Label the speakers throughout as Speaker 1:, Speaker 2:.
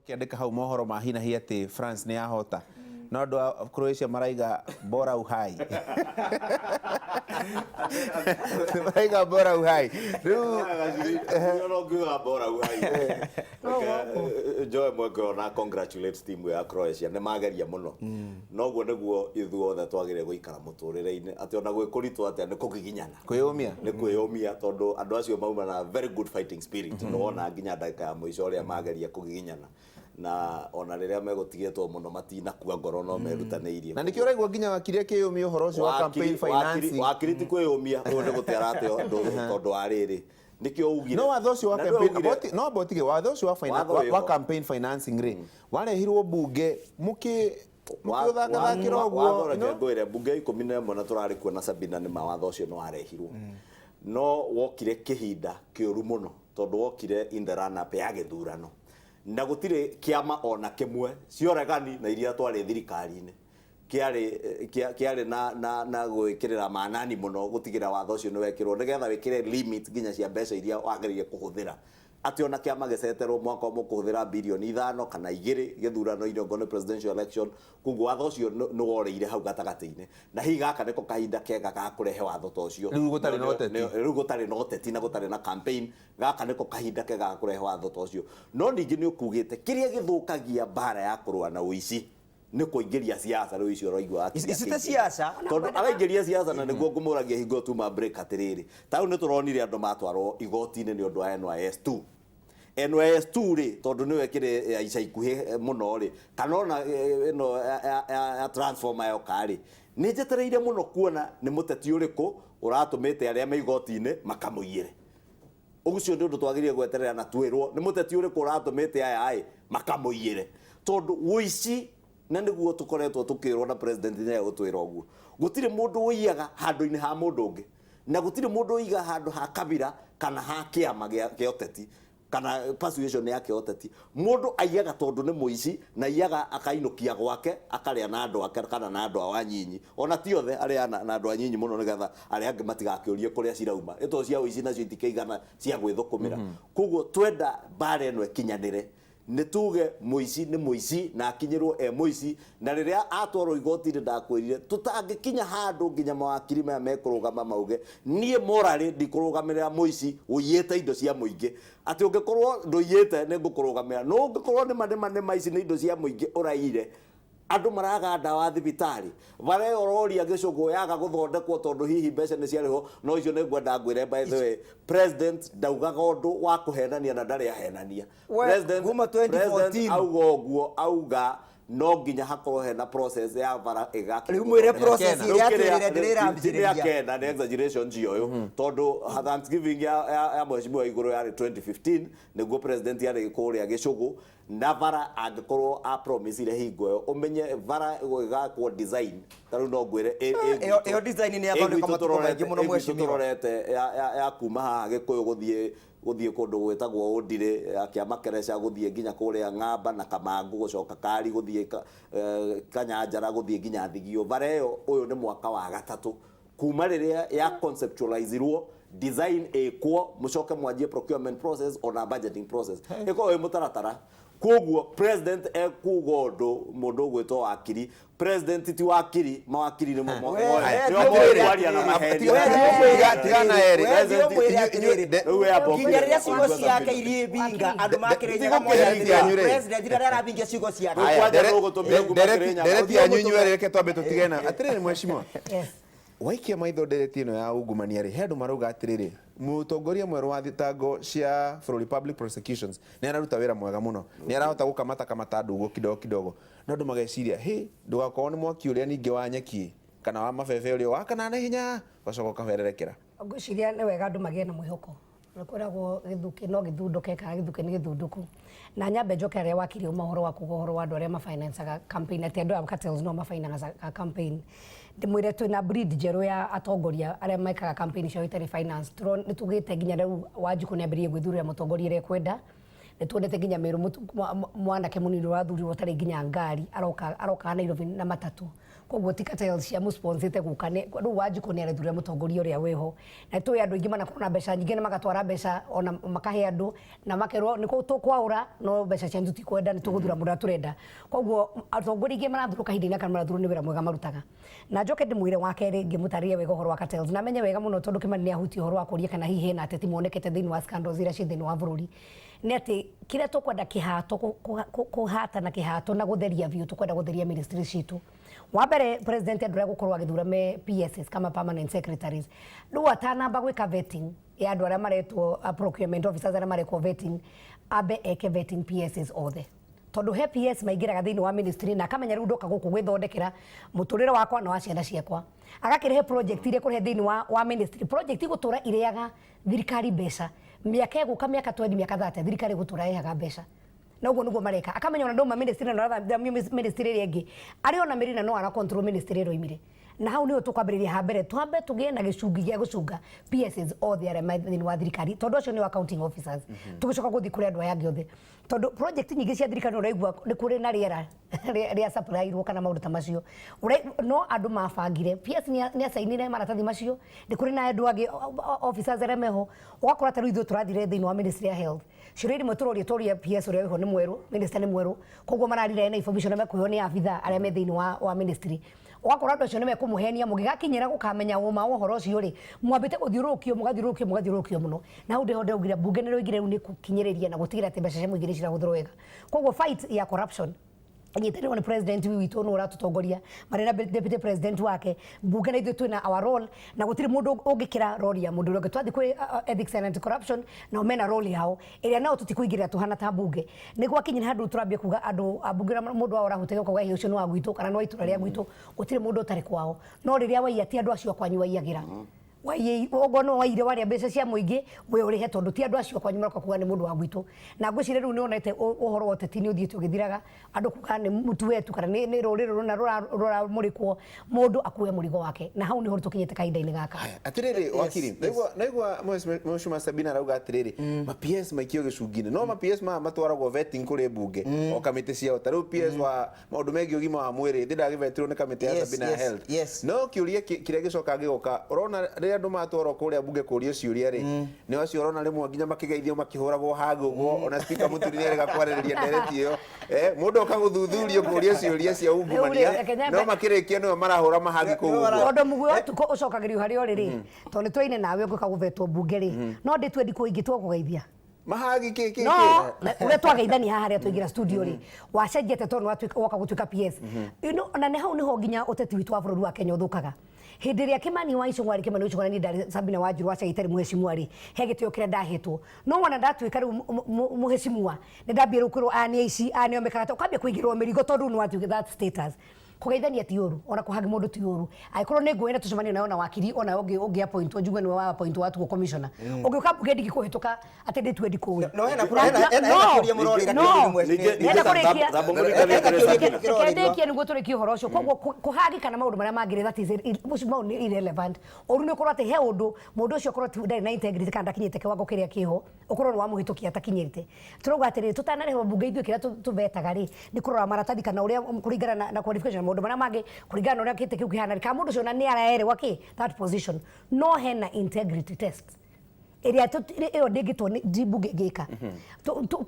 Speaker 1: Kĩandĩka hau mohoro ma hi na hi atĩ France nĩ yahota. No andũ a Croatia maraiga bora uhai. Maraiga bora uhai. Rĩu
Speaker 2: Ũngiuga bora uhai. Reke njoe mweke ũyũ na congratulate team ya Croatia nĩ mageria mũno. Noguo nĩguo ithuothe twagĩrĩire gũikara mũtũrĩre-inĩ atĩ ona gwĩ kũritũ atĩa nĩ kũgiginyana.
Speaker 1: Kwĩyũmia.
Speaker 2: Nĩ kwĩyũmia tondũ andũ acio mauma na very good fighting spirit. Nĩ wona nginya ndagĩka ya mũico ũrĩa mageria kũgiginyana na ona rĩrĩa megũtigĩtwo mũno matinakua ngoro no merutanĩirie.
Speaker 1: Na nĩkĩo ũraigua nginya wakiri akĩyũmia ũhoro ũcio wa campaign financing.
Speaker 2: Wakiri ti kwĩyũmia, ũyũ nĩ gũte arate tondũ wa rĩrĩ. Nĩkĩo ugire.
Speaker 1: No watho ũcio wa
Speaker 2: Na nĩwe
Speaker 1: campaign,
Speaker 2: ugire-
Speaker 1: no amba ũtige, watho ũcio wa
Speaker 2: Watho
Speaker 1: wa
Speaker 2: wĩho.
Speaker 1: campaign financing rĩ, warehirwo mbunge mũkĩ mũkĩũthakathakĩra ũguo,
Speaker 2: watho
Speaker 1: you
Speaker 2: reke
Speaker 1: know?
Speaker 2: ngwĩre mbunge ya 11 na tũrarĩ kuo na Sabina nĩ ma watho ũcio nĩ warehirwo no wokire kĩhinda kĩũru mũno tondũ wokire in the run up ya gĩthurano na gũtirĩ kĩama ona kĩmwe cia ũregani na iria twarĩ thirikari-inĩ kĩarĩ kĩarĩ na na na gwĩkĩrĩra manani mũno gũtigĩrĩra watho ũcio nĩ wekĩrwo nĩgetha wĩkĩre limit nginya cia mbeca iria wagĩrĩire kũhũthĩra atĩ ona kĩama gĩceterwo mwaka ũmwe kũhũthĩra birioni 5 kana 2 gĩthurano-inĩ okorwo nĩ presidential election. Koguo watho ũcio nĩ worĩire hau gatagatĩ-inĩ na hihi gaka nĩko kahinda kega ga kũrehe watho ta ũcio.
Speaker 1: Rĩu gũtarĩ na ũteti.
Speaker 2: Rĩu gũtarĩ na ũteti na gũtarĩ na campaign, gaka nĩko kahinda kega ga kũrehe watho ta ũcio. No ningĩ nĩ ũkugĩte kĩrĩa gĩthũkagia mbara ya kũrũa na ũici nĩ kũingĩria siasa rĩu icio ũraigua
Speaker 3: akĩria Ici ti siasa.
Speaker 2: Tondũ araingĩria siasa na nĩguo ngũmũragia hingo tuma break atĩrĩrĩ, ta rĩu nĩ tũronire andũ matwarwo igoti-inĩ nĩ ũndũ wa NYS 2. NYS 2 rĩ, tondũ nĩyo ĩkĩrĩ ya ica ikuhĩ mũno rĩ, kana ona ĩno ya transformer yoka rĩ, nĩ njetereire mũno kuona nĩ mũteti ũrĩkũ ũratũmĩte arĩa me igoti-inĩ makamũiyĩre. Ũcio nĩ ũndũ twagĩrĩire gweterera na twĩrwo nĩ mũteti ũrĩkũ ũratũmĩte aya ĩ makamũiyĩre. Tondũ ũici na nĩguo tũkoretwo tũkĩrwo na president nĩwe ũtwĩra ũguo. Gũtirĩ mũndũ ũiyaga handũ-inĩ ha mũndũ ũngĩ. Na gũtirĩ mũndũ ũiga handũ ha kabira kana ha kĩama gĩa ũteti kana persuasion ya kĩũteti. Mũndũ aiyaga tondũ nĩ mũici na aiyaga akainũkia gwake akarĩa na andũ ake kana na andũ ao anyinyi. Ona ti othe arĩaga na andũ anyinyi mũno nĩgetha arĩa angĩ matigakĩũrie kũrĩa cirauma. Ĩ tondũ cia ũici nacio itikĩigana cia gwĩthũkũmĩra. Koguo twenda mbara ĩno ĩkinyanĩre nĩ tuge mũici nĩ mũici na akinyĩrwo e mũici na rĩrĩa atwarwo igoti-inĩ ndakwĩrire tũtangĩkinya handũ nginya mawakiri maya mekũrũgama mauge niĩ morally ndikũrũgamĩrĩra mũici ũiyĩte indo cia mũingĩ atĩ ũngĩkorwo ndũiyĩte nĩ ngũkũrũgamĩrĩra no ũngĩkorwo nĩma nĩma nĩma ici nĩ indo cia mũingĩ ũraiyire andũ maraga ndawa thibitarĩ bara ĩyo ũroria gĩcũgũ yaga gũthondekwo tondũ hihi mbeca nĩ ciarĩhwo no icio nĩ ngwenda ngwĩre by the way president ndaugaga ũndũ wa kũhenania na ndarĩ ahenania
Speaker 3: We,
Speaker 2: President-
Speaker 3: kuma 2014.
Speaker 2: President auga ũguo auga no nginya hakorwo hena process ya bara ĩgakĩrwo
Speaker 3: Rĩu mwĩre
Speaker 2: gũthondekwo.
Speaker 3: process
Speaker 2: Rĩu
Speaker 3: ĩrĩa
Speaker 2: kĩrĩa-
Speaker 3: atwĩrire ndĩrĩrambĩrĩria.
Speaker 2: ti mĩaka ĩna nĩ exaggeration njioyo tondũ Thanksgiving ya mheshimiwa igũrũ yarĩ 2015 nĩguo president yarĩ kũrĩa gĩcũgũ na bara angĩkorwo a promisire hingo ĩyo ũmenye bara ĩgakwo design ta rĩu no ngwĩre
Speaker 3: Ĩyo design nĩ yathondekwo matukũ maingĩ mũno mheshimiwa.
Speaker 2: Tũrorete ya kuma haha Gĩkũyũ gũthiĩ kũndũ gwĩtagwo Ũndirĩ ya Kĩamakereca gũthiĩ nginya kũrĩa Ng'amba na Kamangũ gũcoka Kari gũthiĩ Kanyanjara gũthiĩ nginya Thigio. Bara ĩyo ũyũ nĩ mwaka wa gatatũ kuma rĩrĩa ya conceptualizirwo design ĩkwo mũcoke mwanjie procurement process ona budgeting process ĩkorwo ĩ mũtaratara. Koguo president ekuga ũndũ mũndũ ũgwĩtwo wakiri president ti wakiri mawakiri nĩmo
Speaker 3: We-
Speaker 2: nĩo
Speaker 3: we-
Speaker 2: moĩ kwaria na maheni.
Speaker 1: Tigana erĩ.
Speaker 3: We thiĩ ũmwĩre atĩrĩrĩ,
Speaker 2: Rĩu we amba
Speaker 3: nginya rĩrĩa ciugo
Speaker 2: ũkĩre
Speaker 3: ciake iria ibinga andũ makĩrĩnyaga
Speaker 1: Ndereti yanyu rĩ.
Speaker 3: president rĩrĩa arabingia ciugo ciake.
Speaker 2: Aya,
Speaker 1: Aya,
Speaker 2: Kwanja nũgũtũmire kuma Kĩrĩnyaga.
Speaker 1: ndereti yanyu inyuĩ erĩ reke twambe tũtige nayo. Atĩrĩrĩ mheshimiwa.
Speaker 4: Yes.
Speaker 1: Waikia maitho ndereti ĩno ya ungumania rĩ, he andũ marauga atĩrĩrĩ, mũtongoria mwerũ wa thitango cia bũrũri public prosecutions nĩ araruta wĩra mwega mũno, nĩ arahota gũkamata kamata andũ ũguo kidogo kidogo, no andũ mageciria hĩ, ndũgakorwo nĩ mwaki ũrĩa ningĩ wa nyeki kana wa mabebe ũrĩa wakanaga na ihenya ũgacoka ũkahererekera.
Speaker 4: Ngwĩciria nĩ wega andũ magĩe na mwĩhoko. Nĩ kwĩragwo gĩthukĩ no gĩthundũke kana gĩthukĩ nĩ gĩthundũku. Na nyambe njoke harĩa wakiri uma ũhoro wa kuga ũhoro wa andũ arĩa mafinancaga campaign atĩ andũ aya cartels no mafinancaga campaign. Ndĩmwĩre twĩna breed njerũ ya atongoria arĩa mekaga campaign ciao itarĩ finance. Nĩ tugĩte nginya rĩu Wanjikũ nĩ ambĩrĩirie gwĩthurĩra mũtongoria ũrĩa ekwenda. Nĩ tuonete nginya Meru mwanake mũnini ũrathurirwo ũtarĩ nginya ngari aroka arokaga Nairobi na matatũ. Koguo ti cartels cia mũsponsĩte gũka nĩ rĩu Wanjikũ nĩ arethurire mũtongoria ũrĩa wĩho, na tũĩ andũ aingĩ manakorwo na mbeca nyingĩ na magatwara mbeca ona makahe andũ na makerwo nĩ tũkwaũra, no mbeca cianyu tũtikwenda, nĩ tũgũthura mũndũ ũrĩa tũrenda. Koguo atongoria aingĩ marathurwo kahinda-inĩ gaka marathurwo nĩ wĩra mwega marutaga. Na njoke ndĩmwĩre wa kerĩ ngĩmũtarĩria wega ũhoro wa cartels, na menye wega mũno tondũ Kĩmani nĩ ahutia ũhoro wa kũria kana hihi hena ateti monekete thĩinĩ wa scandals iria ciĩ thĩinĩ wa bũrũri, nĩ atĩ kĩrĩa tũkwenda kĩhato kũhata na kĩhato na gũtheria biũ, tũkwenda gũtheria ministry citũ. Wa mbere, president andũ arĩa gũkorwo agĩthura me PSs kama permanent secretaries, rĩu atanamba gwĩka vetting ya andũ arĩa maretwo procurement officers arĩa marekwo vetting, ambe eke vetting PSs othe, tondũ he PS maingĩraga thĩinĩ wa ministry na akamenya rĩu ndoka gũkũ gwĩthondekera mũtũrĩre wakwa na wa ciana ciakwa, agakĩrehe project iria kũrehe thĩinĩ wa ministry, project igũtũra irĩaga thirikari mbeca mĩaka ĩgũka, mĩaka 20, mĩaka 30, thirikari ĩgũtũra ĩheaga mbeca. Na ũguo nĩguo mareka, akamenya ona ndauma ministry na arathamio ministry ĩrĩa ĩngĩ, arĩ ona mĩrĩ na no ara control ministry ĩrĩa oimire. Na hau nĩho tũkwambĩrĩria. Ha mbere twambe tũgĩe na gĩcungi gĩa gũcunga PSs othe arĩa me thĩinĩ wa thirikari, tondũ acio nĩo accounting officers, tũgĩcoka gũthiĩ kũrĩ andũ aya angĩ othe, tondũ project nyingĩ cia thirikari ũraigua nĩ kũrĩ na rĩera rĩa supply-irwo kana maũndũ ta macio. No andũ mabangire, PS nĩ acainire maratathi macio, nĩ kũrĩ na andũ angĩ officers arĩa meho. Ũgakora ta rĩu ithuĩ tũrathire thĩinĩ wa ministry ya health, ciũria imwe tũroria tũria PS ũrĩa wĩho nĩ mwerũ, minister nĩ mwerũ, koguo mararira na information mekũheo nĩ abitha arĩa me thĩinĩ wa ministry. Ũgakora andũ acio nĩ mekũmũhenia, mũgĩgakinyĩra gũkamenya ũma wa ũhoro ũcio rĩ, mwambĩte gũthiũrũrũkio, mũgathiũrũrũkio, mũgathiũrũrũkio mũno. Na hau ndĩho ndaugire mbunge nĩ rĩoigire rĩu nĩ gũkinyĩrĩria na gũtigĩrĩra atĩ mbeca cia mũingĩ nĩ cirahũthĩrwo wega. Koguo fight ya corruption nyitanĩrwo nĩ president witũ nĩ ũratũtongoria marĩ na deputy president wake, mbunge na ithuĩ twĩna our role, na gũtirĩ mũndũ ũngĩkĩra role ya mũndũ ũrĩa ũngĩ. Twathiĩ kwĩ ethics and anti corruption, nao mena role yao ĩrĩa nao tũtikũingĩrĩra tũhana ta mbunge. Nĩ gwakinyire handũ tũrambia kuga andũ a mbunge na mũndũ wao ũrahutagia ũkauga hihi ũcio nĩ wa gwitũ kana nĩ wa itũra rĩa gwitũ. Gũtirĩ mũndũ ũtarĩ kwao, no rĩrĩa waiya ti andũ acio a kwanyu waiyagĩra, okorwo no waire warĩa mbeca cia mũingĩ, we ũrĩhe, tondũ ti andũ acio kwanyu maroka kuga nĩ mũndũ wa gwitũ. Na ngwĩciria rĩu nĩ wonete ũhoro wa ũteti nĩ ũthiĩte ũgĩthiraga, andũ kuga nĩ mũtu wetu kana nĩ rũrĩrĩ rũna rũramũrĩkwo, mũndũ akue mũrigo wake, na hau nĩho tũkinyĩte kahinda-inĩ gaka.
Speaker 1: Atirĩrĩ wakiri, naigua mheshimiwa Sabina arauga atĩrĩrĩ, ma PS maikio gĩcungi-inĩ, no ma PS maya matwaragwo vetting kũrĩ mbunge o kamĩtĩ ciao, ta rĩu PS wa maũndũ megiĩ ũgima wa mwĩrĩ thĩ ndagĩvetirwo nĩ kamĩtĩ ya Sabina ya health. No kĩũria kĩrĩa gĩcokaga gĩgoka, ũrona rĩrĩa andũ matwarwo kũrĩa mbunge kũrio ciũria rĩ, nĩ acio ũrona rĩmwe nginya makĩgeithio makĩhũragwo hag ũguo, ona speaker Mũturi nĩ arega kwarĩrĩria ndereti ĩyo, mũndũ oka gũthuthurio kũrio ciũria cia ungumania, no makĩrĩkia nĩwe marahũra mahagi kũu ũguo.
Speaker 4: Tondũ mũguĩ wa ũtukũ ũcokagĩrio harĩa ũrĩ rĩ, tondũ nĩ twaine nawe ũngĩũka gũvetwo mbunge rĩ, no ndĩtue ndikũ ingĩ twakũgeithia
Speaker 1: mahagi kĩ kĩ
Speaker 4: no
Speaker 1: kĩ
Speaker 4: ũrĩa twageithania haha harĩa twaingĩra studio rĩ, wacenjete tondũ nĩ woka gũtuĩka PS. Na nĩ hau nĩho nginya ũteti witũ wa bũrũri wa Kenya ũthũkaga. Hĩndĩ ĩrĩa Kimani wa Ichung'wa arĩ Kimani wa Ichung'wa na niĩ ndarĩ Sabina Wanjiru wa Chai itarĩ mũheshimiwa rĩ, he gĩtĩo kĩrĩa ndahetwo, no wona ndatuĩka rĩu mũheshimiwa, nĩ ndambia rĩu kwĩrwo aya nĩ aici, aya nĩo mekaga, ũkambia kũigĩrwo mĩrigo tondũ rĩu nĩ watuĩka that status. Kũgeithania ti ũru, ona kũhagi mũndũ ti ũru, angĩkorwo nĩ ngũĩ na tũcemanio nayo na wakiri, ona ũngĩ appointwo njuge nĩwe wa appointwo watuo commissioner, ũngĩũka mbunge ndingĩkũhĩtũka atĩ ndĩtue ndikũĩ.
Speaker 3: No hena kĩũria mũrorĩra kĩũria
Speaker 4: Ndĩrenda kũrĩkia.
Speaker 3: Hena kĩũria kĩrorĩrwo.
Speaker 4: Reke ndĩkie nĩguo tũrĩkie ũhoro ũcio. Koguo kũhagi kana maũndũ marĩa mangĩ rĩ, that is macio mau nĩ irrelevant. Ũru nĩ ũkorwo atĩ he ũndũ mũndũ ũcio ũkorwo ndarĩ na integrity kana ndakinyĩte kĩwango kĩrĩa kĩho, ũkorwo nĩ wamũhĩtũkia atakinyĩte. Tũrauga atĩrĩrĩ, tũtanarehwo mbunge ithuĩ kĩrĩa tũvetaga rĩ, nĩ kũrora maratathi kana ũrĩa kũringana na qualification na maũndũ marĩa mangĩ, kũringana na ũrĩa gĩtĩ kĩu kĩhana, kana mũndũ ũcio ona nĩ araerewa kĩ that position, no hena integrity test ĩrĩa ĩyo ndĩngĩtwo nĩ mbunge ĩngĩka.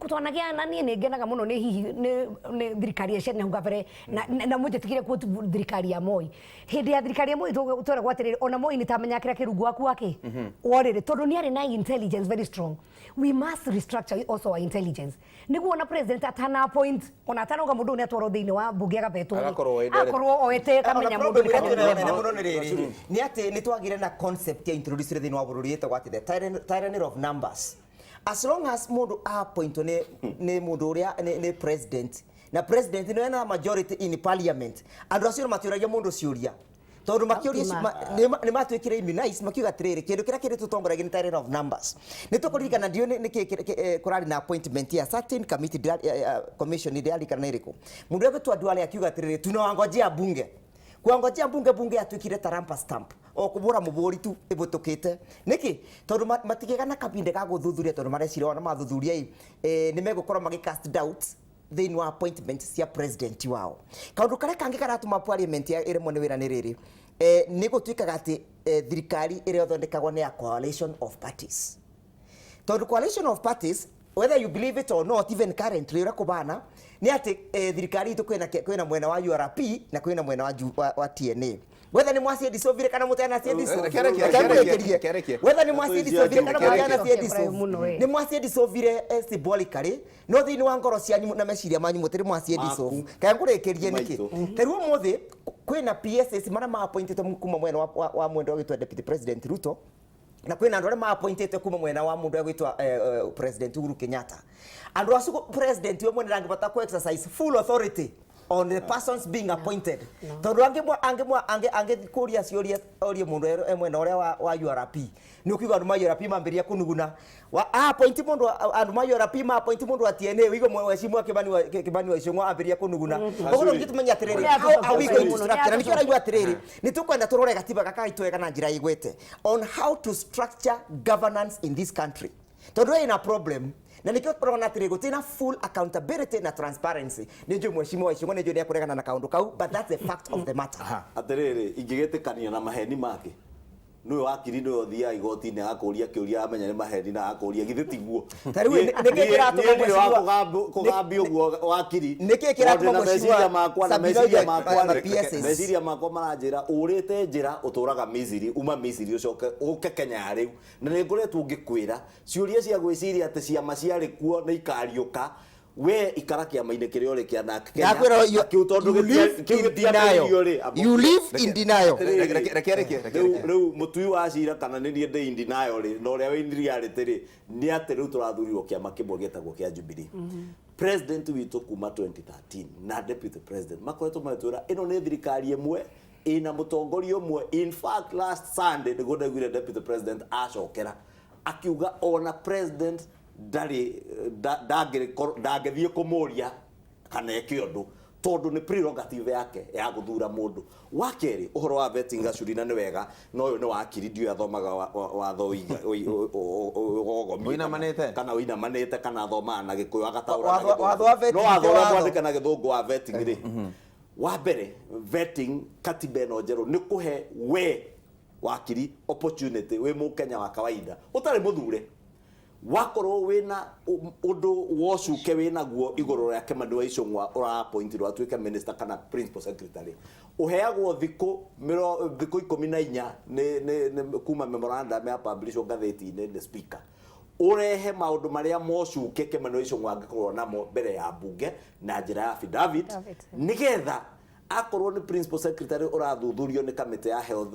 Speaker 4: Twanagĩa na niĩ nĩ ngenaga mũno nĩ hihi nĩ thirikari ya ciana hau kabere na mũnjĩtĩkĩre quote thirikari ya Moi. Hĩndĩ ya thirikari ya Moi tweragwo atĩrĩrĩ, ona Moi nĩ tamenya kĩrĩa kĩrungu waku wake worĩrĩ, tondũ nĩ arĩ na intelligence very strong. We must restructure also our intelligence nĩguo ona president atana appoint, ona atanauga mũndũ ũyũ nĩ atwarwo thĩinĩ wa mbunge agavetwo rĩ,
Speaker 1: Agakorwo oĩ ndereti.
Speaker 4: Akorwo oete kamenya
Speaker 3: Ona
Speaker 4: mũndũ
Speaker 3: problem
Speaker 4: nĩ
Speaker 3: ĩrĩa twĩnayo nene
Speaker 4: kamenya.
Speaker 3: mũno nĩ rĩrĩ, nĩ atĩ nĩ twagire na concept ya introduce thĩinĩ wa bũrũri ĩtagwo atĩ the tyranny of numbers. As long as mũndũ appointwo nĩ mũndũ ũrĩa nĩ president, na president nĩ ena majority in parliament, andũ acio matiũragia mũndũ ciũria, tondũ makĩũria nĩ matuĩkire immunize, makiuga atĩrĩrĩ, kĩndũ kĩrĩa kĩrĩ tũtongoragia nĩ tyranny of numbers. Nĩ tũkũririkana ndiũ nĩ kĩ kũrarĩ na appointment ya certain committee, commission, ndĩraririkana nĩ ĩrĩkũ, mũndũ egwĩtwo Duale akiuga atĩrĩrĩ, tunawangojea bunge, kuangojea bunge. Bunge yatuĩkire ta rubber stamp o kũbũra mũbũri tu ĩbũtũkĩte. Nĩkĩ? Tondũ matigĩaga na kabinde ga gũthuthuria, tondũ mareciria ona mathuthuria ĩ, nĩ megũkorwo magĩ cast doubt. Thĩinĩ wa appointment cia president wao. Kaũndũ karĩa kangĩ karatũma parliament ya ĩremwo nĩ wĩra nĩ rĩrĩ, nĩ gũtuĩkaga atĩ thirikari ĩrĩa ĩthondekagwo nĩ ya coalition of parties, tondũ coalition of parties, whether you believe it or not, even currently ũrĩa kũbana nĩ atĩ thirikari itũ kwĩna mwena wa URP na kwĩna mwena wa TNA, whether nĩ mwaciendicovire kana mũtanaciendicove.
Speaker 1: Reke, reke, reke, reke, reke.
Speaker 3: Whether nĩ mwaciendicovire kana
Speaker 1: Reke, reke.
Speaker 3: mũtanaciendicove,
Speaker 4: Mũno, eh.
Speaker 3: nĩ mwaciendicovire symbolically, no thĩinĩ wa ngoro cianyu na meciria manyu mũtirĩ mwaciendicove.
Speaker 2: Maku.
Speaker 3: Kana ngũrĩkĩrie nĩkĩ?
Speaker 2: Maitũ.
Speaker 3: Ta rĩu ũmũthĩ kwĩna PSS marĩa ma-appointĩtwo kuma mwena wa mwenda ũgĩtwo Deputy President Ruto, na kwĩna andũ arĩa ma-appointĩtwo kuma mwena wa mũndũ ũgwĩtwo President Uhuru Kenyatta. Andũ acio, president we mwene ndangĩbata ku exercise full authority on the persons being appointed, tondũ angĩ kũria ciũria orie mũndũ e mwena ũrĩa wa URP, nĩ ũkũigua andũ ma URP mambĩrĩria kũnuguna. Wa appoint mũndũ, andũ ma URP ma appoint mũndũ wa TNA, ũigua mheshimiwa Kimani wa Ichung'wa ambĩrĩria kũnuguna. Koguo no tũmenye atĩrĩrĩ, how are we going to structure? Na nĩkĩo araigua atĩrĩrĩ, nĩ tũkwenda tũrore gatiba gaka gaitũ wega na njĩra ĩgwete on how to structure governance in this country, tondũ ĩna problem, na nĩkĩo tũrona atĩrĩ gũtirĩ na full accountability na transparency. Nĩ njũĩ mheshimiwa wa Ichung'wa nĩ njũĩ nĩ ekũregana na kaũndũ kau, but that's the fact of the matter.
Speaker 2: Atĩrĩrĩ, ingĩgĩtĩkania na maheni make, nĩwe wakiri, nĩwe ũthiaga igoti-inĩ agakũria kĩũria, amenya nĩ maheni na agakũria githĩ tiguo?
Speaker 3: Ta rĩu nĩkĩ kĩratũma
Speaker 2: Niĩ ndirĩ wa kũgambia ũguo wakiri.
Speaker 3: Nĩkĩ kĩratũma
Speaker 2: Tondũ na
Speaker 3: mheshimiwa
Speaker 2: meciria makwa na
Speaker 3: Sabina
Speaker 2: meciria
Speaker 3: oige
Speaker 2: makwa
Speaker 3: ma PSs?
Speaker 2: Meciria makwa maranjĩra ũrĩte njĩra ũtũraga Misiri, uma Misiri ũcoke ũke Kenya ya rĩu, na nĩ ngoretwo ngĩkwĩra ciũria cia gwĩciria atĩ ciama ciarĩ kuo nĩ ikariũka. We ikara kĩama-inĩ kĩrĩa ũrĩ kĩa NARC Kenya.
Speaker 3: Ndakwĩra
Speaker 2: Kĩu tondũ
Speaker 3: you live
Speaker 2: kĩu
Speaker 3: in
Speaker 2: gĩtiambĩrĩirio
Speaker 3: denial.
Speaker 2: rĩ, amba
Speaker 3: You live in denial.
Speaker 1: Reke, reke, reke, reke, reke.
Speaker 2: Rĩu mũtui wa cira kana nĩ niĩ ndĩ in denial rĩ, na ũrĩa wĩ in reality rĩ, nĩ atĩ rĩu tũrathurirwo kĩama kĩmwe gĩtagwo kĩa Jubilee. President witũ kuma 2013 na deputy president makoretwo magĩtwĩra ĩno nĩ thirikari ĩmwe ĩna mũtongoria ũmwe. In fact, last Sunday nĩguo ndaiguire deputy president acokera akiuga ona president ndarĩ ndangĩthiĩ kũmũria kana eke ũndũ, tondũ nĩ prerogative yake ya gũthura mũndũ. Wa kerĩ, ũhoro wa vetting, Gacuri, na nĩ wega na ũyũ nĩ wakiri, ndiũĩ athomaga watho ũgomie
Speaker 1: Ũinamanĩte?
Speaker 2: kana ũinamanĩte kana athomaga na Gĩkũyũ agataũra na
Speaker 3: Watho-
Speaker 2: Gĩthũngũ.
Speaker 3: Watho wa vetting
Speaker 2: No watho
Speaker 3: ti
Speaker 2: ũrĩa
Speaker 3: watho.
Speaker 2: mwandĩke na Gĩthũngũ wa vetting rĩ, wa mbere, vetting katiba ĩno njerũ nĩ kũhe we wakiri opportunity, wĩ mũkenya wa kawaida ũtarĩ mũthure, wakorwo wĩna ũndũ wocuke wĩnaguo igũrũ rĩa Kimani wa Ichung'wa ũra-appointirwo atuĩke minister kana principal secretary, ũheagwo thikũ 14 nĩ kuma memorandum ya publishwo ngathĩti-inĩ nĩ speaker, ũrehe maũndũ marĩa mocuke Kimani wa Ichung'wa angĩkorwo namo mbere ya mbunge na njĩra ya affidavit,
Speaker 4: Affidavit.
Speaker 2: nigetha akorwo nĩ principal secretary ũrathuthurio nĩ kamĩtĩ ya health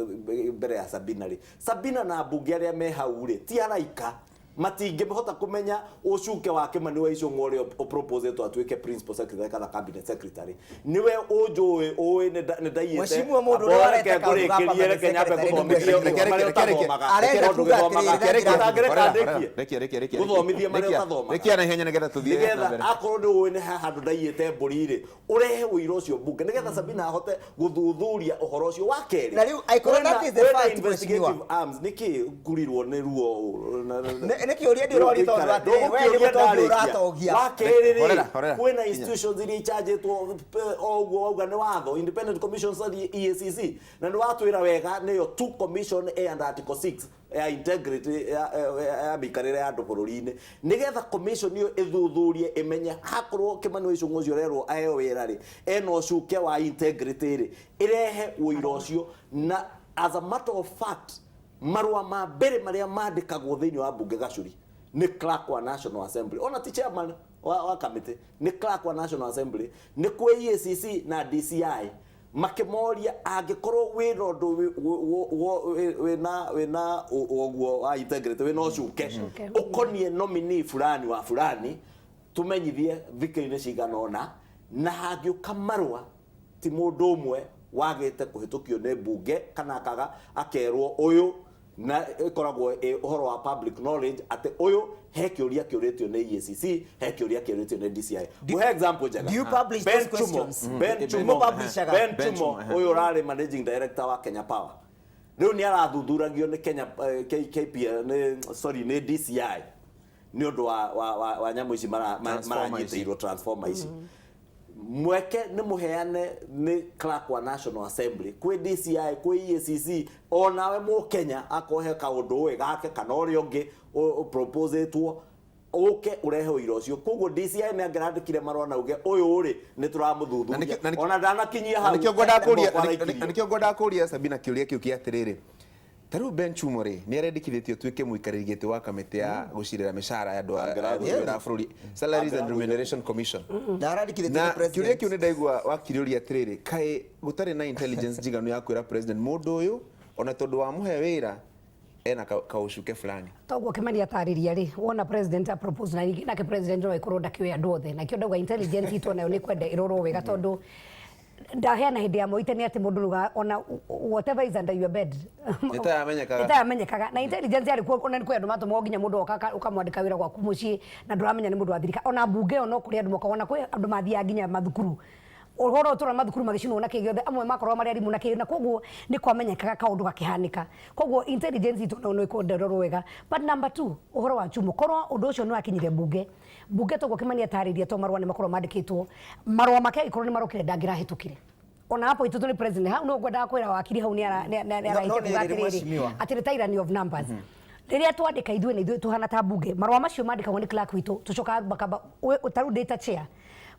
Speaker 2: mbere ya Sabina rĩ, Sabina na mbunge arĩa me hau rĩ ti araika, matingĩhota kũmenya ũcuke wa Kimani wa Ichung'wa ũrĩa ũproposetwo atuĩke principal secretary kana cabinet secretary nĩwe ũnjũĩ ũĩ nĩ ndaiyĩte.
Speaker 3: Mheshimiwa, mũndũ ũrĩa wareta kaũndũ ga
Speaker 2: Ngũrĩkĩrie, reke nyambe
Speaker 3: permanent
Speaker 2: gũthomithie
Speaker 3: secretary
Speaker 1: nĩ
Speaker 2: marĩa ũtathomaga.
Speaker 3: Arenda
Speaker 2: Tondũ
Speaker 3: kuga
Speaker 2: gĩthomaga.
Speaker 3: atĩrĩrĩ,
Speaker 2: Reke
Speaker 1: Horera,
Speaker 2: ndĩkie.
Speaker 1: horera. Rekia, rekia, rekia.
Speaker 2: Gũthomithie marĩa
Speaker 1: Rekia,
Speaker 2: ũtathomaga.
Speaker 1: rekia na ihenya nĩgetha tũthiĩ na
Speaker 2: Nĩgetha
Speaker 1: mbere.
Speaker 2: akorwo nĩ ũĩ nĩ handũ ndaiyĩte mbũri rĩ, ũrehe ũira ũcio mbunge nĩgetha Sabina ahote gũthuthuria ũhoro ũcio. Wa kerĩ,
Speaker 3: Na rĩu, angĩkorwo that is the
Speaker 2: kwĩna
Speaker 3: fact,
Speaker 2: investigative
Speaker 3: mheshimiwa.
Speaker 2: arms. Nĩkĩ ngurirwo nĩ ruo
Speaker 3: Nĩ kĩũria ndĩroria, tondũ atĩ we nĩ mũtongia ũratongia.
Speaker 2: Wa kerĩ
Speaker 1: Horera,
Speaker 2: rĩ,
Speaker 1: horera.
Speaker 2: kwĩna institutions iria ichanjĩtwo o ũguo wauga nĩ watho, independent commissions and EACC, na nĩ watwĩra wega nĩyo two commission A and article 6 ya integrity ya mĩikarĩre ya andũ bũrũri-inĩ, nĩgetha commission ĩyo ĩthuthurie ĩmenye hakorwo Kimani wa Ichung'wa ũcio ũrerwo aheo wĩra rĩ ena ũcuke wa integrity rĩ, ĩrehe ũira ũcio. Na as a matter of fact, marũa ma mbere marĩa mandĩkagwo thĩinĩ wa mbunge, Gacuri, nĩ clerk wa National Assembly, ona ti chairman wa committee, nĩ clerk wa National Assembly, nĩ kwĩ EACC na DCI makĩmoria angĩkorwo wĩna ũndũ wĩna ũguo wa integrity, wĩna ũcuke
Speaker 4: Ũcuke.
Speaker 2: ũkonie nominee fulani wa fulani, tũmenyithie thikũ-inĩ cigana ũna. Na hangĩũka marũa ti mũndũ ũmwe wagĩte kũhĩtũkio nĩ mbunge kana akaga akerwo ũyũ, na ĩkoragwo ĩ ũhoro wa public knowledge atĩ ũyũ he kĩũria kĩũrĩtio nĩ EACC, he kĩũria kĩũrĩtio nĩ DCI. Ngũhe example njega.
Speaker 3: Do you publish
Speaker 2: Ben
Speaker 3: those
Speaker 2: Chumo,
Speaker 3: questions?
Speaker 2: Ben Chumo,
Speaker 3: Mũpublishaga?
Speaker 2: Ben
Speaker 1: Ben
Speaker 2: Chumo,
Speaker 1: Chumo,
Speaker 2: ũyũ ũrarĩ managing director wa Kenya Power, rĩu nĩ arathuthuragio nĩ Kenya KPL, nĩ, sorry, nĩ DCI. Nĩ ũndũ wa nyamũ ici
Speaker 1: Transformer ici.
Speaker 2: maranyitĩirwo, transformer ici. Mweke nĩ mũheane nĩ clerk wa National Assembly, kwĩ DCI, kwĩ EACC, onawe mũkenya akohe kaũndũ ũĩ gake kana ũrĩa ũngĩ ũproposetwo ũke ũrehe ũira ũcio. Koguo DCI nĩ angĩrandĩkire marũa na uge ũyũ rĩ nĩ tũramũthuthuria ona ndanakinyia
Speaker 1: Na
Speaker 2: hau
Speaker 1: nĩkĩo ngwendaga kũria
Speaker 2: moko araikirio.
Speaker 1: na nĩkĩo ngwendaga kũria Sabina kĩũria kĩu kĩa atĩrĩrĩ, ta rĩu Ben Chumo rĩ, nĩ arendekithĩtio tuĩke mũikarĩri gĩtĩ wa kamĩtĩ ya gũcirĩra mĩcara ya andũ
Speaker 2: Angĩragũire.
Speaker 1: a wĩra a bũrũri, Salaries and Remuneration Commission.
Speaker 3: Na arandĩkithĩtio
Speaker 1: Na
Speaker 3: nĩ
Speaker 1: kĩũria
Speaker 3: president.
Speaker 1: kĩu nĩ ndaigua wakiriũria atĩrĩrĩ, kaĩ gũtarĩ na intelligence njiganu ya kwĩra president mũndũ ũyũ ona tondũ wamũhe wĩra ena kaũcuke fulani?
Speaker 4: Toguo Kimani atarĩria rĩ, wona president a propose na ningĩ nake president no ĩkorwo ndakĩũĩ andũ othe, na kĩo ndauga intelligence itũ onayo nĩ kwenda ĩrorwo wega, tondũ ndaheana hĩndĩ ya Moi tene atĩ mũndũ ruga ona whatever is under your bed
Speaker 1: Nĩ ta yamenyekaga.
Speaker 4: Nĩ ta yamenyekaga. Na intelligence yarĩ kuo, ona nĩ kwĩ andũ matũmagwo nginya mũndũ oka ũkamwandĩka wĩra gwaku mũciĩ na ndũramenya nĩ mũndũ wa thirikari. Ona mbunge ĩyo no kũrĩ andũ mokaga, ona kwĩ andũ mathiaga nginya mathukuru, ũhoro ũyũ tũrona mathukuru magĩcinwo na kĩ gĩothe, amwe makoragwo marĩ arimũ na kĩ, na koguo nĩ kwamenyekaga kaũndũ gakĩhanĩka. Koguo intelligence itũ no ĩkwenda ĩrorwo wega. But number two, ũhoro wa Chumo, korwo ũndũ ũcio nĩ wakinyire mbunge, mbunge toguo Kimani atarĩria, to marũa nĩ makorwo mandĩkĩtwo, marũa make angĩkorwo nĩ marokire ndangĩrahĩtũkire ona hapo itũ nĩ president. Hau no ngwendaga kwĩra wakiri hau nĩ
Speaker 3: No, no
Speaker 4: arahĩtia
Speaker 3: nĩ
Speaker 4: kuga
Speaker 3: rĩrĩ,
Speaker 4: atĩrĩrĩ,
Speaker 3: mheshimiwa.
Speaker 4: atĩ nĩ tyranny of numbers. Rĩrĩa twandĩka ithuĩ na ithuĩ tuhana ta mbunge, marũa macio mandĩkagwo nĩ clerk witũ, tũcokaga makamba ta rĩu ndĩ ta chair,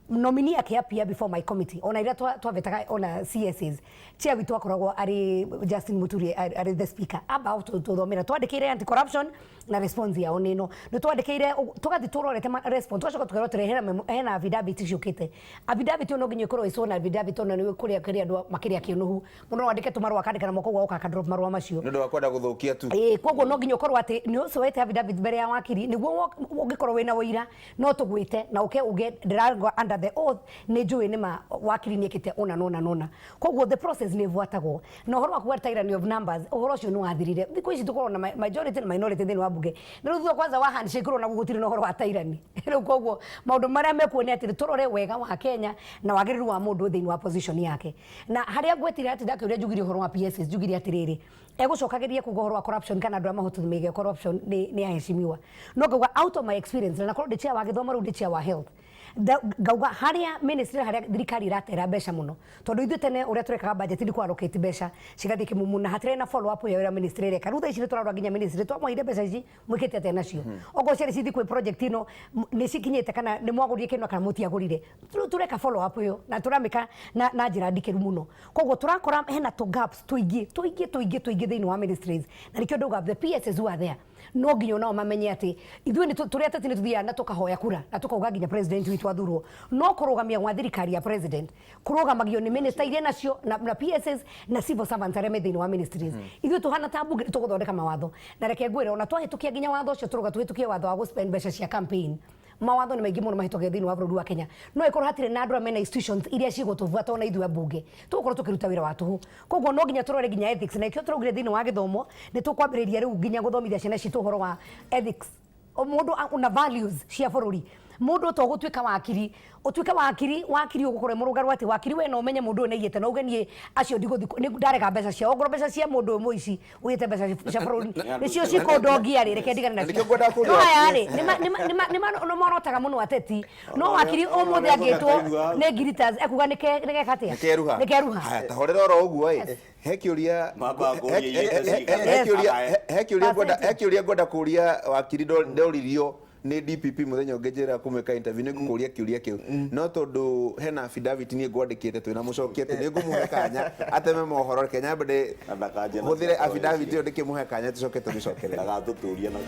Speaker 4: nominee akĩappear before my committee, ona iria twavetaga ona CSs, chair witũ akoragwo arĩ Justin Muturi, arĩ the speaker, amba tũthomera twandĩkĩire anti corruption na response yao nĩ ĩno, nĩ twandĩkĩire tũgathiĩ tũrorete response, tũgacoka tũkerwo tũrehere hena affidavit ciũkĩte. Affidavit ĩyo no nginya ĩkorwo ĩcwo na affidavit ona nĩ kũrĩa kĩrĩa andũ makĩrĩa kĩũnũhu mũno, no andĩke tũmarũa akandĩka na moko gwa ũka drop marũa macio.
Speaker 1: Nĩ ũndũ wa kwenda gũthũkia tu.
Speaker 4: Ĩĩ, koguo no nginya ũkorwo atĩ nĩ ũcoete affidavit mbere ya wakiri nĩguo ũngĩkorwo wĩna ũira no tũgwĩte na ũke uge ndĩrargo under the oath nĩ njũĩ nĩma wakiri nĩ ekĩte ũna na ũna na ũna. Koguo the process nĩ ĩbuatagwo. Na ũhoro wa kuga tyranny of numbers, ũhoro ũcio nĩ wathirire. Thikũ ici tũkorwo na majority na minority thĩinĩ wa mbunge, na rĩu thutha kwanza wa handshake ũrona gũtirĩ na ũhoro wa tyranny rĩu. Koguo maũndũ marĩa mekuo nĩ atĩ tũrore wega wa Kenya na wagĩrĩru wa mũndũ thĩinĩ wa position yake. Na harĩa ngwetire atĩ ndakĩũria njugire ũhoro wa PSs, njugire atĩrĩrĩ, egũcokagĩria kuga ũhoro wa corruption kana andũ arĩa mahotithĩmĩire corruption nĩ aheshimiwa, no ngauga out of my experience, na nakorwo ndĩ chair wa gĩthomo, rĩu ndĩ chair wa health, ngauga harĩa ministry, harĩa thirikari iratera mbeca mũno, tondũ ithuĩ tene ũrĩa tũrekaga budget nĩ kũ-allocate mbeca cigathiĩ kĩmumu na hatirĩ na follow up ya ũrĩa ministry ĩreka. Rĩu thaa ici nĩ tũrarora nginya ministry, twamwahire mbeca ici, mwĩkĩte atĩa nacio? Okorwo ciarĩ cithi kwĩ project ĩno, nĩ cikinyĩte kana nĩ mwagũrire kĩno kana mũtiagũrire? Rĩu tũreka follow up ĩyo na tũramĩka na njĩra ndikĩru mũno. Koguo tũrakora hena tũ gaps tũingĩ tũingĩ tũingĩ tũingĩ thĩinĩ wa ministries, na nĩkĩo ndauga the PSs who are there no nginya onao mamenye atĩ ithuĩ nĩ tũrĩ ateti nĩ tũthiaga na tũkahoya kura na tũkauga nginya president witũ athurwo, no kũrũgamia gwa thirikari ya president kũrũgamagio nĩ minister iria nacio na PSs na civil servants arĩa me thĩinĩ wa ministries. Ithuĩ tũhana ta mbunge nĩ tũgũthondeka mawatho, na reke ngwĩre, ona twahĩtũkia nginya watho ũcio tũrauga tũhĩtũkie, watho wa gũspend mbeca cia campaign, mawatho nĩ maingĩ mũno mahĩtũkagio thĩinĩ wa bũrũri wa Kenya, no ĩkorwo hatirĩ na andũ arĩa mena institutions iria cigũtũbuata, ona ithuĩ ambunge tũgũkorwo tũkĩruta wĩra wa tũhũ. Koguo no nginya tũrore nginya ethics, na ikĩo tũraugire thĩinĩ wa gĩthomo nĩ tũkwambĩrĩria rĩu nginya gũthomithia ciana citũ ũhoro wa ethics, o mũndũ na values cia bũrũri. Mũndũ to gũtuĩka wakiri, ũtuĩke wakiri, wakiri ũgũkorwo wĩ mũrũngaru, atĩ wakiri we no ũmenye mũndũ ũyũ nĩaiyĩte na uge niĩ acio ndigũthiĩ nĩ ndarega mbeca ciao, ongorwo mbeca cia mũndũ ũyũ mũici ũiyĩte mbeca cia bũrũri nĩcio cikũndongia rĩ, reke ndigane
Speaker 1: Na
Speaker 4: nacio.
Speaker 1: nĩkĩo ngwendaga kũria.
Speaker 4: No aya rĩ nĩ morotaga mũno ateti, no wakiri ũmũthĩ angĩtwo nĩ ngiritas ekuga nĩ geka atĩa?
Speaker 1: Nĩkeruha.
Speaker 4: Nĩ keruha.
Speaker 1: Haya, ta horera oro ũguo ĩ, he kĩũria
Speaker 2: Mamba ngũrie iyĩte cigana.
Speaker 1: he kĩũria ngwenda, he kĩũria ngwenda kũria wakiri. Ndoririo nĩ DPP mũthenya ũngĩ njĩra kũmwĩka interview, nĩ ngũkũria kĩũria kĩu, no tondũ hena affidavit niĩ ngwandĩkĩte twĩna mũcoki atĩ nĩ ngũmũhe kanya ateme mohoro, reke nyambe
Speaker 2: Na ndakanjie na
Speaker 1: hũthĩre
Speaker 2: ciakwa
Speaker 1: affidavit
Speaker 2: icio.
Speaker 1: ĩyo ndĩkĩmũhe kanya, tũcoke tũgĩcokerere.
Speaker 2: Ndagatũturia na